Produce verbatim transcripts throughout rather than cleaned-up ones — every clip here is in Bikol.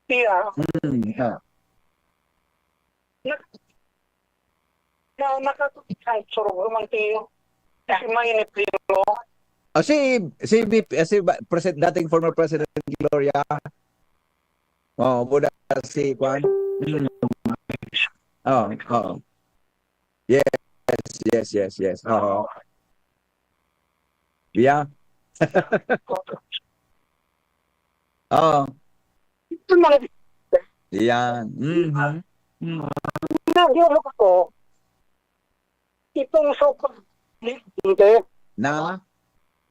Tiya. Mm, yeah. Na, na, nakakasang surog naman tiyo. Kasi may iniprimo. Ah, si, si V P, ah, si ba-, President, dating former President Gloria. Oh, mula si Kwan. Mm. Oh, oh. Yes, yes, yes, yes. Oo. Yeah. Oo. Ito mga Yan. Mhm. Mm. Nagdulog ako. Itong so-called leader. Na?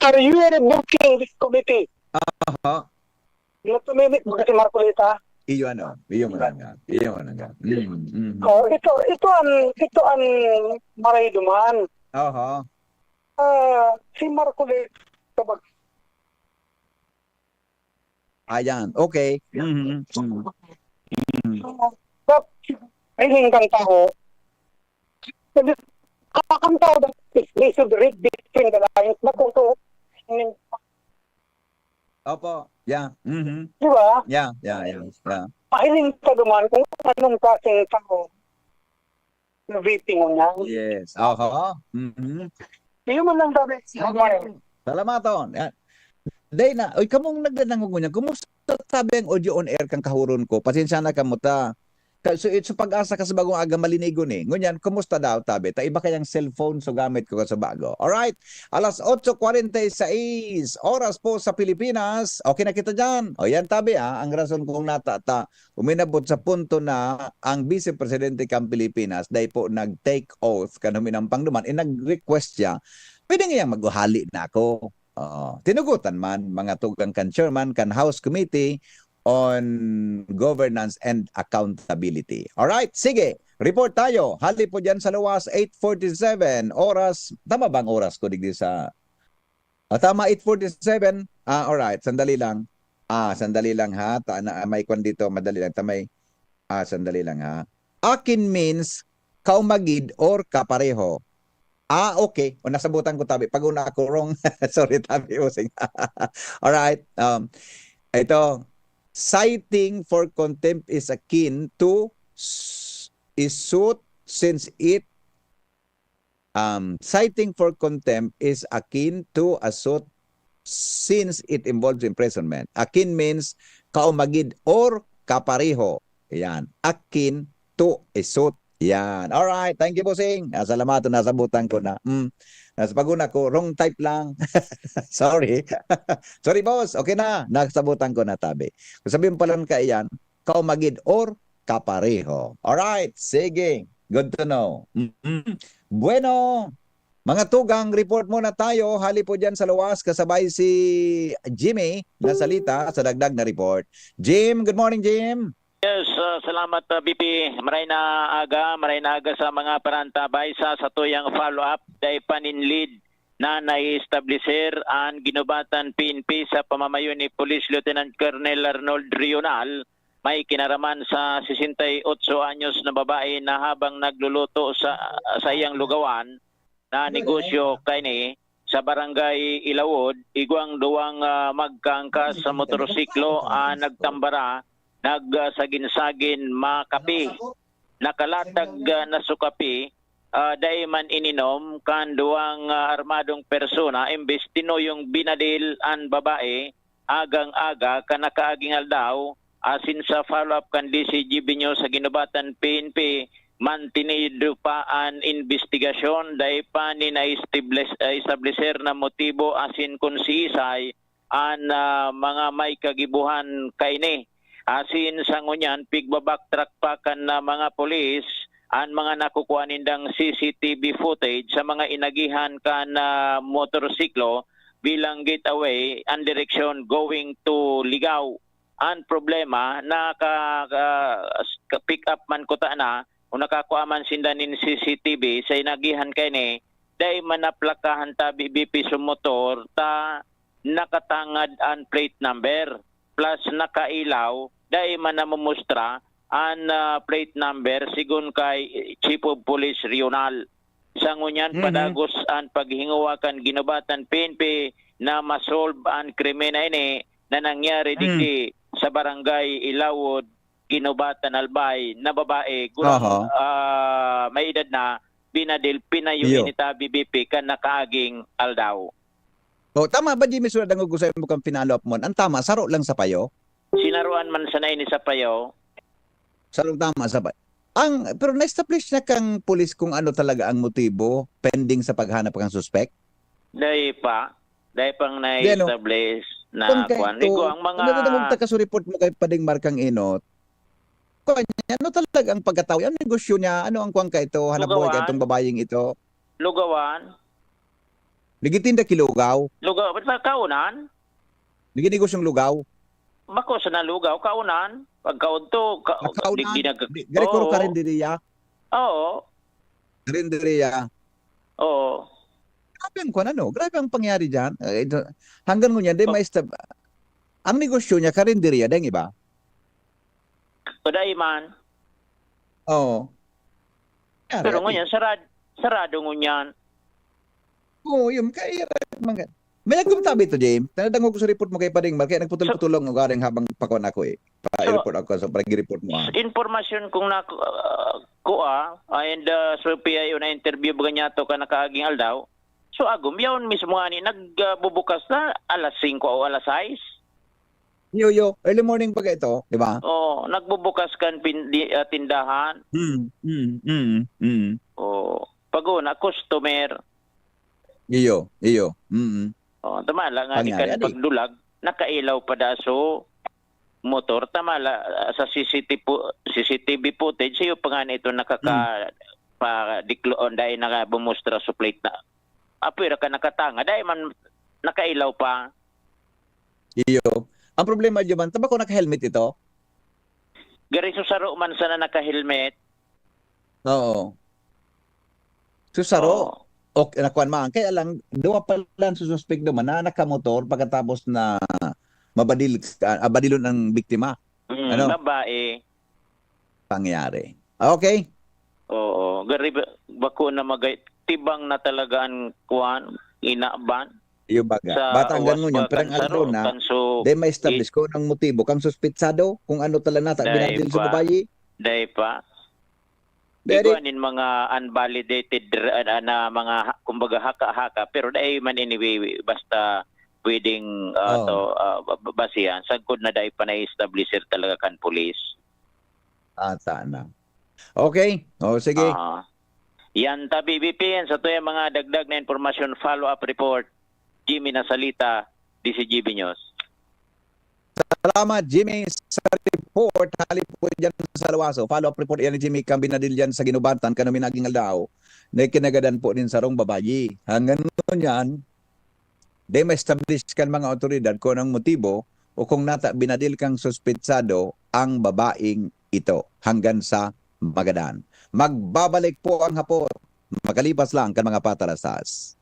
Are you rebuking this committee? Aha. Natumimik ba si Marcoleta? Iyo ano, iyo mo lang nga. Iyo mo lang nga. Mm, mm. Oh, ito, ito ang, ito ang maray duman. Aha. Ah, si Marcoleta, kapag Ayan, okay. Mhm, mm. Mm. But, ay, hinggang tao, ang tao, they should read between the lines. Matuto. Opo. Yeah. Mhm. Di ba? Yeah, yeah, yeah, yeah. Mahiling ka duman kung anong klaseng tao na V P mo niya. Yes. Oho. Mhm. Yun man lang sabi. Salamaton. Yan. Day na, oy, kamong nagdadangog ngunyan, kumusta tabi ang audio on air kan kahuron ko? Pasensya na kamo ta. Ka- So, it's pag-asa ka sa bagong aga malinigon eh. Ngunyan, kumusta daw, tabi? Ta iba kayang cellphone, so gamit ko ka sa bago. Alright, alas otso kwarenta y seis, oras po sa Pilipinas. Okay na kita dyan. O yan, tabi ha, ang rason kong natata, uminabot sa punto na ang Vice Presidente kan Pilipinas, dahil po nag-take oath, kan huminang pangduman, eh, nag-request siya, pwede ngayang maghali na ako. Oo. Tinugutan man, mga tugang kan chairman, kan House Committee on Governance and Accountability. Alright, sige. Report tayo. Hali po dyan sa luwas, eight forty-seven oras. Tama bang oras ko digdi sa... Ah, tama, eight forty-seven. Ah, alright. Sandali lang. Ah, sandali lang ha. Ta na, may kwan dito. Madali lang. Ta may... Ah, sandali lang ha. Akin means kaumagid or kapareho. Ah, okay. O, nasabutan ko, tabi. Pag una ako wrong. Sorry, tabi, using. Alright. Um, ito, citing for contempt is akin to s- is suit since it um, citing for contempt is akin to a suit since it involves imprisonment. Akin means kaumagid or kapareho. Yan. Akin to a suit. Yan. Alright. Thank you, bossing. Ah, salamat. Nasabutan ko na. Mm. Nasa paguna ko, wrong type lang. Sorry. Sorry, boss. Okay na. Nasabutan ko na, tabi. Kung sabihin pala ka iyan, kaumagid or kapareho. Alright. Sige. Good to know. Mm-mm. Bueno, mga tugang, report muna tayo. Hali po dyan sa luwas, kasabay si Jimmy na salita sa dagdag na report. Jim, good morning, Jim. Yes, ah, salamat, ah, B P. Maray na aga, maray na aga sa mga parantabay sa satuyang follow-up. Dai pa nin lead na nai-establisir an ginubatan P N P sa pamamayo ni Police Lieutenant Colonel Arnold Rional, may kinaraman sa sesenta y otso anyos na babae na habang nagluluto sa, sa iyang lugawan na negosyo kaini sa Barangay Ilawod, igwang duwang, ah, magkaangkas sa motorsiklo ang nagtambara, nagsagin-sagin makape. Nakalatag, ah, na sukape, ah, dai man ininom kan duwang, ah, armadong persona, imbes tinuyong binadil an babae agang-aga kan nakaaging aldaw, asin sa follow-up kan D C G B News sa ginubatan P N P, mantinido pa an imbestigasyon, dai pa ni na-establish-, establisir na motibo asin kun siisay an, ah, mga may kagibohan kaini. Asin sa ngunyan, pigba-backtrack pa kan, ah, mga pulis an mga nakukuha nindang C C T V footage sa mga inagihan kan, ah, motorsiklo bilang getaway an direksyon going to Ligao. An problema, naka, ka, ka-pick up man kuta na o nakakua man sinda nin C C T V sa inagihan kaini, dai man naplakahan tabi B P sa motor ta nakatangad an plate number, plus nakailaw, dai man namumustra an, ah, plate number, sigon kay Chief of Police Rional. Sa ngunyan, Mhm. padagos an paghinguwa kan ginubatan P N P na ma-solve an krimen na ini na nangyari Mm. digdi sa barangay Ilawod, Guinobatan, Albay, na babae, gurang, Aha. ah, may edad na, binadil, pinayo Iyo. ini ta B B P kan nakaaging aldaw. Oh, tama ba, Jimmy, sura dangog ko sa imo kang pinalo up mo? Ang tama, saro lang sa payo? Sinaruan man sana ini sa payo. Saro tama sa payo. Ang, pero na-establish na kang pulis kung ano talaga ang motibo pending sa paghanap kang suspek? Dai pa. Dai pang Di ano? na-establish na Kung kay kuwan. Igo, ito, ang mga ang nadadangog ta kaso report mo kay Pading Markang Inot, kuwan, ano talaga ang pagkatao? Ano negosyo niya? Ano ang kuwan ka ito? Hanap buhay ka Lugawan. itong babayeng ito? Lugawan. Nagitinda ki lugaw? Lugaw, ba't ba kaunan? Nagnegosyong lugaw? Bako sana lugaw, kaunan. Pagkaon to, ka-, Ah, kaunan? di, di nag-, Di, gari ko Oo. karinderya? Oo. Karinderya. Oo. Grabe ang kwan, ano? Grabe ang pangyari dyan. Eh, ito, hanggang ngunyan, di Oh. maestab-, ang negosyo niya, karinderya, dahil iba? Kadai man. Oo. Pero Kaya, ngunyan, sarad-, sarado ngunyan. Oo, yun. Kaya, mga, may nagkumtabi ito, James. Nadangog ko sa report mo kay Pading Mar, kaya nagputol-putol So, lang ang garing habang pakon ako eh. So, Pa-report ako sa pag-report mo, ah. Impormasyon kong na, ah, kuha, ah, and, ah, so P I O na interview ba niya to ka nakaaging aldaw? So, agom, yaon mismo ani, nag, ah, bubukas na alas singko o alas sais. Yo, yo, early morning pa ito, di ba? Oh, nagbubukas kan pin-, di, ah, tindahan. Mm, mm, mm, mm. Oh, pag una, customer. Iyo, iyo. Mm. Oh, tama lang nga, di Pangyari, kan adi. pagdulag, nakailaw pa da so motor. Tama la, ah, sa C C T V pu-, C C T V footage, iyo pa nga na ito nakaka-, Hmm. pa dikloon, dahil nakabumustra so plate na. Apoy ra ka nakatanga, dahil man nakailaw pa. Iyo. Ang problema, Jovan, tama ko naka-helmet ito? Gari so saro man sana naka-helmet. Oo. So, saro. Oo. Ok, nakuan man. Kaya lang, duwa pa lang sususpek duman na nakamotor pagkatapos na mabadil, ah, badilon ang biktima. Mm, Ano? babae. Pangyari. Okay. Oo. Gari ba, bako na magay, tibang na talaga an kuan, inaban. Iyo baga. Sa Bata ang gawas ganun yan, pa pero ang kan aldaw saro, na, kan so, dahil ma-establish i- ko ng motibo, kang suspitsado, kung ano talaga nata, Dahil binadil sa pa. babayi. Dahil pa. Very Igwa nin mga unvalidated, uh, na mga, ha-, kumbaga, haka-haka, pero dai man anyway, basta pwedeng, uh, Oh. to, uh, ba-, ba-, basihan. Sagkod na dai pa na-establish talaga kan pulis. Ata na. Okay. O, sige. Ah. Yan ta, B B P, yan sa tuyang mga dagdag na impormasyon, follow-up report. Jimmy Nasalita, D C G B News. Salamat, Jimmy, sa report. Hali po dyan sa Luwaso. Follow-up report yan ni Jimmy Cambinadil dyan sa Ginubatan, kanumi naging aldaw. Na kinagadan po nin sarong babayi. Hanggang ngunyan, di ma-establish kan mga otoridad kung anong motibo o kung nata binadil kang suspitsado ang babaeng ito hanggang sa Magadan. Magbabalik po ang hapon. Makalipas lang kan mga patarasas.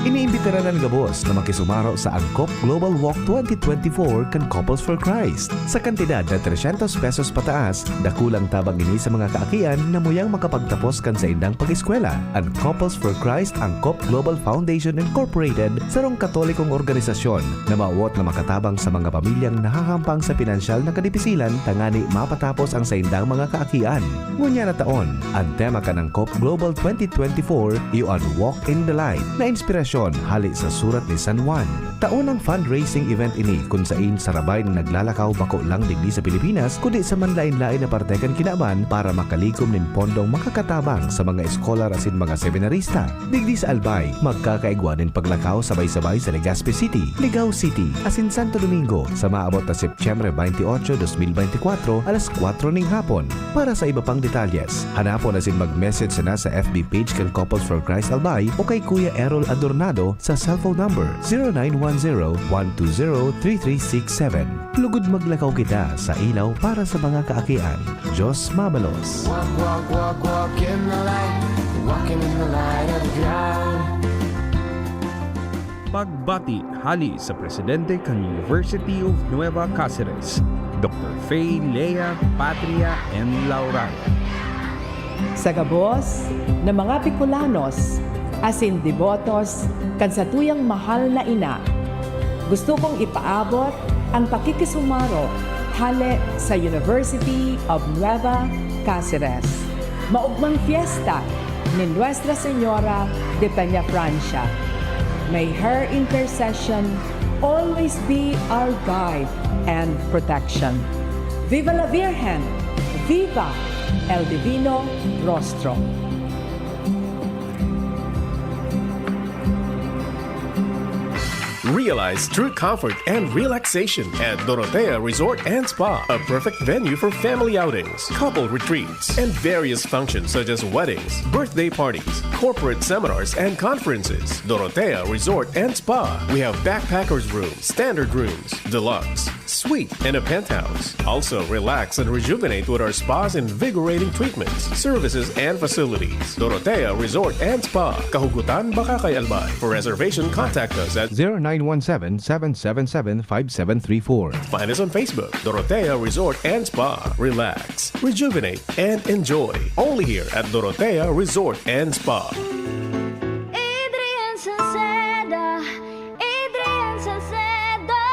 Iniimbitaran an gabos na makisumaro sa Angkop Global Walk twenty twenty-four kan Couples for Christ. Sa kantidad na trescientos pesos pataas, dakulang tabang ini sa mga kaakian na muyang makapagtapos kan saindang pag-eskwela. An Couples for Christ Angkop Global Foundation Incorporated, sarong Katolikong organisasyon na mawot na makatabang sa mga pamilyang nahahampang sa pinansyal na kadipisilan tangani mapatapos ang saindang mga kaakian. Ngunyan na taon, an tema kan Angkop Global twenty twenty-four iyo an Walk in the Light, na inspirasyon hali sa surat ni San Juan. Taon ang fundraising event ini kun sain sarabay na naglalakaw bako lang digdi sa Pilipinas, kundi sa manlain-lain na parte kan kinaban para makalikom nin pondong makakatabang sa mga eskolar asin mga seminarista. Digdi sa Albay, magkakaigwa nin paglakaw sabay-sabay sa Legazpi City, Ligao City, asin Santo Domingo sa maabot na Setyembre twenty-eight, twenty twenty-four, alas kwatro ning hapon. Para sa iba pang detalyes, hanapon asin mag-message sana sa F B page kan Couples for Christ Albay o kay Kuya Errol Adornado sa cellphone number zero nine one zero, one two zero, three three six seven. Lugod maglakaw kita sa ilaw para sa mga kaakian. Diyos mabalos. Walk, walk, walk, walk in the light. Walking in the light of God. Pagbati hali sa presidente kan University of Nueva Cáceres, Doktor Fay Lea Patria M. Laurana. Sa gabos na mga Bicolanos asin debotos kan satuyang mahal na ina, gusto kong ipaabot Ang pakikisumaro hale sa University of Nueva Caceres. Maugmang fiesta ni Nuestra Señora de Peñafrancia. May her intercession always be our guide and protection. Viva la Virgen! Viva el Divino Rostro! Realize true comfort and relaxation at Dorotea Resort and Spa, a perfect venue for family outings, couple retreats, and various functions such as weddings, birthday parties, corporate seminars, and conferences. Dorotea Resort and Spa. We have backpackers room, standard rooms, deluxe, suite, and a penthouse. Also, relax and rejuvenate with our spa's invigorating treatments, services, and facilities. Dorotea Resort and Spa, Kahugutan, Bacacay, Albay. For reservation, contact us at zero nine one seven, seven seven seven, five seven three four. Find us on Facebook, Dorotea Resort and Spa. Relax, rejuvenate, and enjoy. Only here at Dorotea Resort and Spa. Adrian Salceda, Adrian Salceda.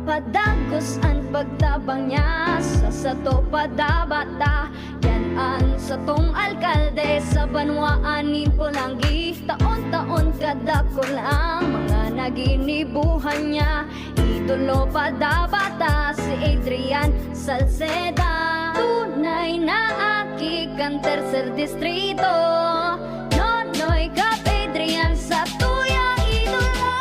Padagos an pagtabang niya sa sato padabata. Yan an satong alkalde sa banwaan nin Polangui. Taon-taon kadakul ang mga naginibuhan niya. Idolo padabata si Adrian Salceda. Tunay na aki kan tercer distrito. Nonoy Cap Adrian sa tuya idolo.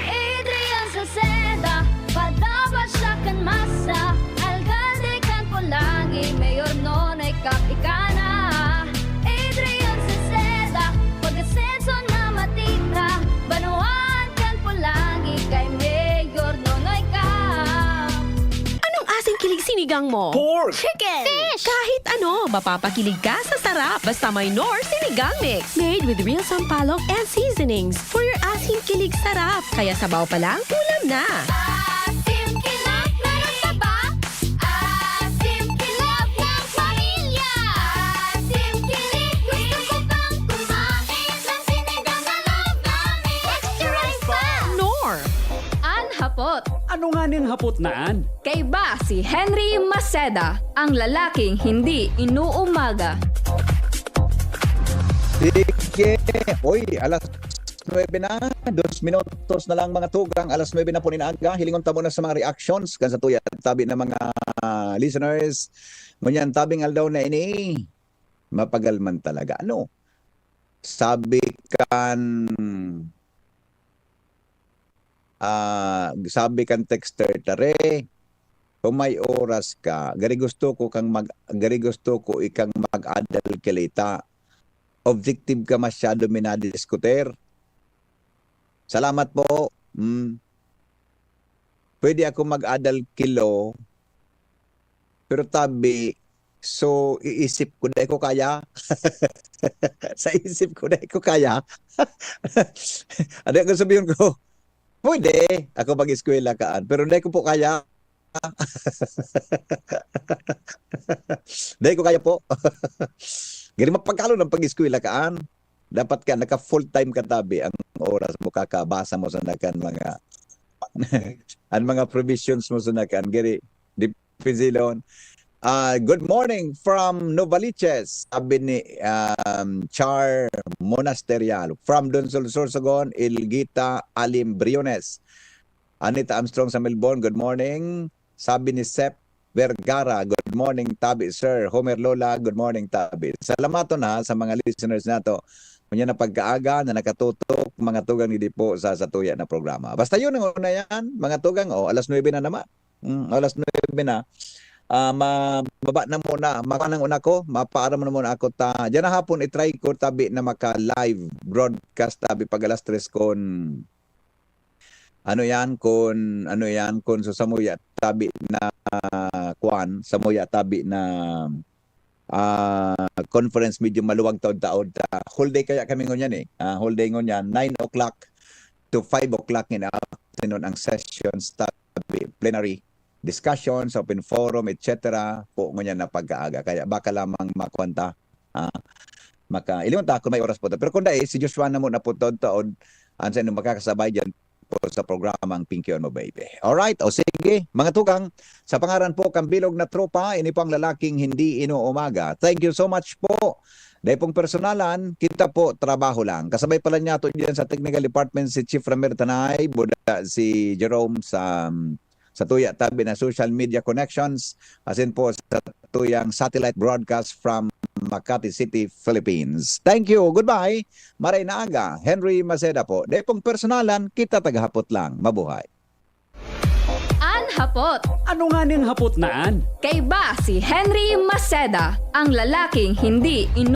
Adrian Salceda, padaba siya kan masa. Alkalde kan Polangui, Mayor Nonoy Cap ika na. Adrian Salceda, pag-asenso na matira. Banwaan kan Polangui kay Mayor Nonoy Cap. Anong asing kilig sinigang mo? Pork! Chicken! Fish! Kahit ano, mapapakilig ka sa sarap. Basta may Knorr Sinigang Mix. Made with real sampalok and seasonings. For your asing kilig sarap. Kaya sabaw pa lang, ulam na. Asim kilog, meron ka ba? Asim kilog ng pamilya. Asim kilog, gusto ko pang kumain ng sinigang na love namin. Extra rice pa! Knorr. An hapot. Ano nga ning hapot na an? Kaiba si Henry Maceda, ang lalaking hindi inuumaga. Sige. Uy, alas nuebe na, dos minutos na lang mga tugang, alas nuebe na po nin aga. Hilingon ta muna sa mga reactions kan sa tuya tabi na mga listeners. Ngunyan, tabing aldaw na ini, mapagal man talaga. Ano? Sabi kan ah, sabi kan texter, "Tare, kung may oras ka, gari gusto ko kang mag gari gusto ko ikang mag-adal kilita. Objective ka masyado minadiskutir." Salamat po. Hmm. Pwede ako mag-adal kilo, pero tabi, so iisip ko, dai ko kaya. Sa isip ko, dai ko kaya. Ano ang sabihin ko? Pwede ako mag-eskwela kaan, pero dai ko po kaya. Dai ko kaya po. Gari mapagkalo ng pag-eskwela kaan. Dapat ka naka full time ka tabi ang oras mo, kakabasa mo sa nakan mga ang mga provisions mo sa nakan. Gari, dipinsilon. Ah, good morning from Novaliches, sabi ni um, Char Monasterial. From Donsol, Sorsogon, Ilgita, Alim Briones. Anita Armstrong sa Melbourne, good morning. Sabi ni Sep Vergara, good morning, tabi sir. Homer Lola, good morning, tabi. Salamaton ha sa mga listeners nato. Unya na pagkaaga na nakatutok, mga tugang ni Dipo sa satuya na programa. Basta yun ang una yan, mga tugang, oh, alas nuebe na naman. Mm, alas nuebe na. Ah, mababa na muna, makanang una ko, mapaaram na muna ako ta. Diyan na hapon, itry ko tabi na maka-live broadcast tabi pag alas tres kon ano yan, kon ano yan, kon so samuya tabi na kwan, samuya tabi na ah, conference medyo maluwag taod-taod. Ah, whole day kaya kami ngunyan eh. Ah, whole day ngunyan, nine o'clock to five o'clock in the afternoon ang sessions tabi, plenary discussions, open forum, et cetera po ngunyan na pagkaaga. Kaya baka lamang makwanta. Ah, maka-, ilimon ta kung may oras po to. Pero kung dai, si Joshua na muna po taod-taod, ang sa inyong makakasabay dyan po sa programang Pinkion Mo Baby. Alright, o sige, mga tugang, sa pangaran po kang bilog na tropa, ini po ang lalaking hindi inuumaga. Thank you so much po. Dai pong personalan, kita po, trabaho lang. Kasabay pala niya to dyan sa technical department si Chief Ramir Tanay, buda si Jerome sa, sa tuya tabi na social media connections, asin po sa tuyang satellite broadcast from Makati City, Philippines. Thank you. Goodbye. Maray na aga. Henry Maceda po. Dai pong personalan, kita tagahapot lang. Mabuhay. An hapot. Ano nga ning hapot na an? Kaiba si Henry Maceda, ang lalaking hindi